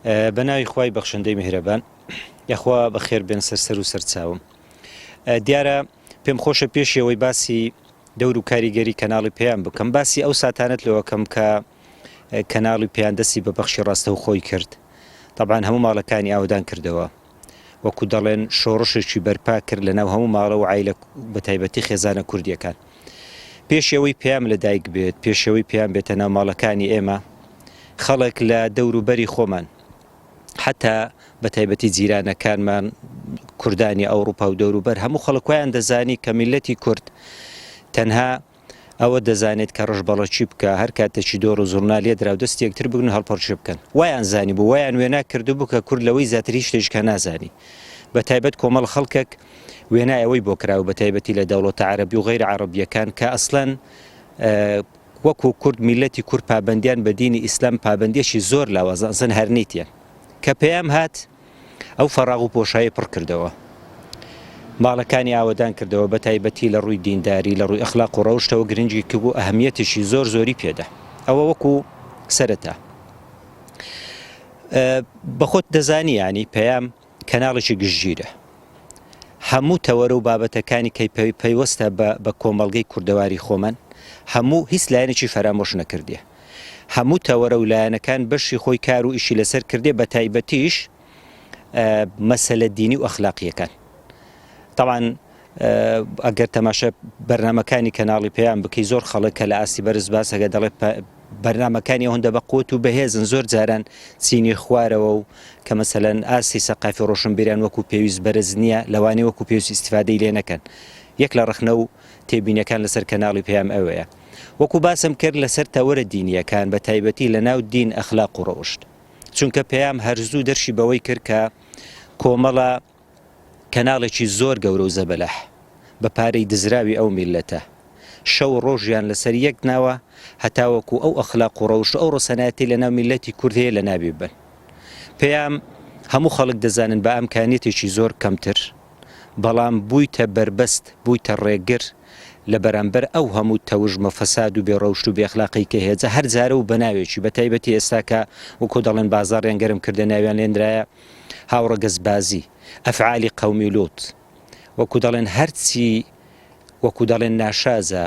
بە ناوی خوای بەخشندەی میهرەبان یاخوا بەخێر بێن سەر سەر و سەر چاوم دیارە پێم خۆشە پێشەوەی باسی دەور و کاریگەری کەناڵی پێیان بکەم باسی ئەو ساتانت لەوەکەم کە کەناڵی پێیان دەستی بە بەخشی ڕاستە و خۆی کرد طبعاان هەموو ماڵەکانی ئاودان کردەوە وەکو دەڵێن شۆڕشێکی بەرپا کرد لەناو هەموو ماڵە و عیلە بە تایبەتی خێزانە کوردیەکان پێش ئەوەی پەیام لە دایک بێت، پێش ئەوەی پەیام بێتە ناو ماڵەکانی ئێمە، خەڵک لە دەور و بەری خۆمان، حەتا بە تایبەتی جیرانەکانمان، کوردانی ئەوڕوپا و دەوروبەر، هەموو خەڵک وایان دەزانی کە میللەتی کورد تەنها ئەوە دەزانێت کە ڕەشبەڵەکی بکا، هەر کاتێکی دۆڕ و زوڕنا لێدرا و دەستی یەکتر بگرن و هەڵپەڕکێ بکەن. وایان زانیبوو، وایان وێنا کردبوو کە کورد لەوەی زیاتر هیچ شتێکیکە نازانی. بە تایبەت کۆمەڵ خەڵکەک وێنای ئەوەی بۆ کراوە بە تایبەتی لە دەوڵەتە عەرەبی و غەیرە عەڕەبییەکان کە ئەسڵەن وەکوو کورد میللەتی کورد پابەندیان بە دینی ئیسلام پابەندیەکی زۆر لاوازە ئەسڵەن هەر نیتیان کە پەیام هات ئەو فەراغ و پۆشایی پڕ کردەوە ماڵەکانی ئاوەدان کردەوە بە تایبەتی لە ڕووی دینداری لە ڕووی ئەخلاق و ڕەوشتەوە گرنگی کرد و ئەهمیەتێکی زۆر زۆری پێدا ئەوە وەکوو سەرەتا بەخۆت دەزانی یانی پەیام کەناڵێکی گشتگیرە هەموو تەوەرە و بابەتەکانی کەی پەیوەستە بە کۆمەڵگەی کوردەواری خۆمان هەموو هیچ لایەنێکی فەرامۆش نەکردیە هەموو تەوەرە و لایەنەکان بەشی خۆی کار و ئیشی لەسەر کردێ بە تایبەتیش مەسەلە دینی و ئەخلاقیەکان تاوان ئەگەر تەماشا بەرنمەکانی کەناڵی پێیان بکەی زۆر خەڵک کە لە ئاستی بەرز باسەکە دەڵێ بەرنامەکانی ئەوەندە بە قوت و بەهێزن زۆر جاران چینی خوارەوە و کە مەسەلەن ئاستی سەقافی ڕۆشنبیریان وەکو پێویست بەرز نییە لەوانەیە وەکو پێویست ئیستیفادەی لێ نەکەن یەک لە ڕەخنە و تێبینیەکان لەسەر کەناڵی پەیام ئەوەیە وەکو باسم کرد لەسەر تەوەرە دینیەکان بە تایبەتی لە ناو دین ئەخلاق و ڕەوشت چونکە پەیام هەر زوو دەرشی بەوەی کرد کە کۆمەڵە کەناڵێکی زۆر گەورە و زەبەلاح بە پارەی دزراوی ئەو میللەتە شەو و ڕۆژیان لەسەر یەک ناوە هەتاوەکو ئەو ئەخلاق و ڕەوشت و ئەو ڕەسەنایەتەی لەناو میللەتی کورد هەیە لەناوی ببەن. پەیام هەموو خەڵک دەزانن بە ئەمکانیەتێکی زۆر کەمتر بەڵام بوویتە بەربەست بوویتە ڕێگر لە بەرامبەر ئەو هەموو تەوژمە فەساد و بێ ڕەوشت و بێ ئەخلاقەی کە هەیە جا هەر جارە و بەناوێکی بەتایبەتی ئێستا کە وەکو دەڵێن بازاڕیان گەرم کردە ناویان لێنرایە هاوڕەگەزبازی، ئەفعالی قەومی لوط، وەکو دەڵێن هەرچی وەکو دەڵێن ناشازە،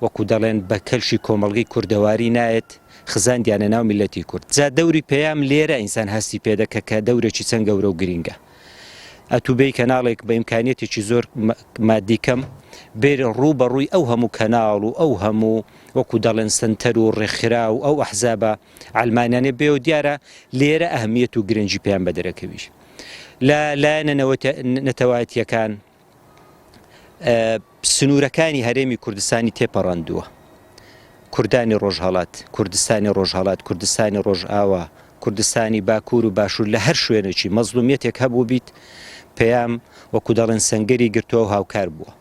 وەکو دەڵێن بە کەلکی کۆمەڵگەی کوردەواری نایەت، خزاندیانە ناو میللەتی کورد. جا دەوری پەیام لێرە ئینسان هەستی پێ دەکە کە دەورێکی چەند گەورە و گرینگە. ئەتوو بێی کەناڵێک بە ئیمکانیەتێکی زۆر مادی کەم بێ ڕوو بە ڕووی ئەو هەموو کەناڵ و ئەو هەموو وەکو دەڵێن سەنتەر و ڕێکخراو و ئەو ئەحزابە عەلمانیانە بێ و دیارە لێرە ئەهمیەت و گرنگی پێیان بەدەرەکەوی لە لایەنە نەتەوایەتیەکان سنوورەکانی هەرێمی کوردستانی تێپەڕاندووە کوردانی ڕۆژهەڵات کوردستانی ڕۆژهەڵات کوردستانی ڕۆژئاوا کوردستانی باکوور و باشوور لە هەر شوێنێکی مەزلومیەتێک هەبوو بیت پەیام وەکو دەڵێن سەنگەری گرتووە و هاوکار بووە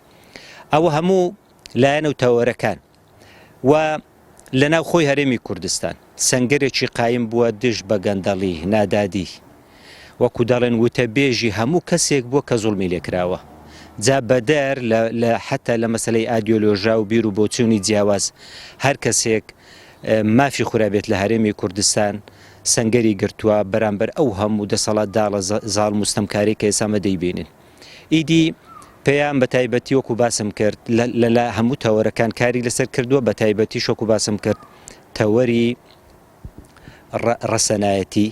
ئەوە هەموو لایەنە و تەوەرەکان و لە ناو خۆی هەرێمی کوردستان سەنگەرێکی قایم بووە دژ بە گەندەڵی، نادادی. وەکو دەڵێن وتەبێژی هەموو کەسێک بووە کە زوڵمی لێکراوە. جا بەدەر لە لە حەتا لە مەسەلەی ئادیۆلۆژا و بیر و بۆچوونی جیاواز هەر کەسێک مافی خورابێت لە هەرێمی کوردستان سەنگەری گرتووە بەرامبەر ئەو هەموو دەسەڵات داڵە زاڵم و ستەمکارەی کە ئێستا ئەمە دەیبینین. ئیدی پەیام بە تایبەتی وەکو باسم کرد لە لە هەموو تەوەرەکان کاری لەسەر کردووە بە تایبەتیش وەکو باسم کرد تەوەری ڕەسەنایەتی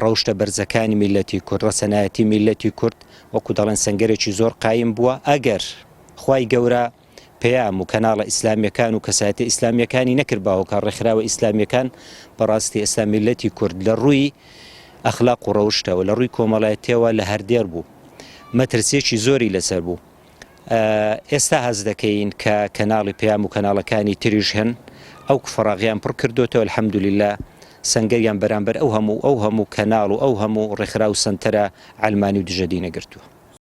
ڕەوشتە بەرزەکانی میلەتی کورد ڕەسەنایەتی میلەتی کورد وەکو دەڵێن سەنگەرێکی زۆر قایم بووە ئەگەر خوای گەورە پەیام و کەناڵە ئیسلامیەکان و کەسایەتیە ئیسلامیەکانی نەکرد بە هۆکار ڕێکخراوە ئیسلامیەکان بەڕاستی ئێستا میللەتی کورد لە ڕووی ئەخلاق و ڕەوشتەوە لە ڕووی کۆمەڵایەتیەوە لە هەردێر بوو مەترسیەکی زۆری لەسەر بوو ئێستا هەست دەکەین کە کەناڵی پەیام و کەناڵەکانی تریش هەن ئەو فەراغیان پڕ کردوێتەوە الحمدلله سەنگەریان بەرامبەر ئەو هەموو ئەو هەموو کەناڵ و ئەو هەموو ڕێکخراو سەنتەرە عەلمانی و دژەدینە گرتووە.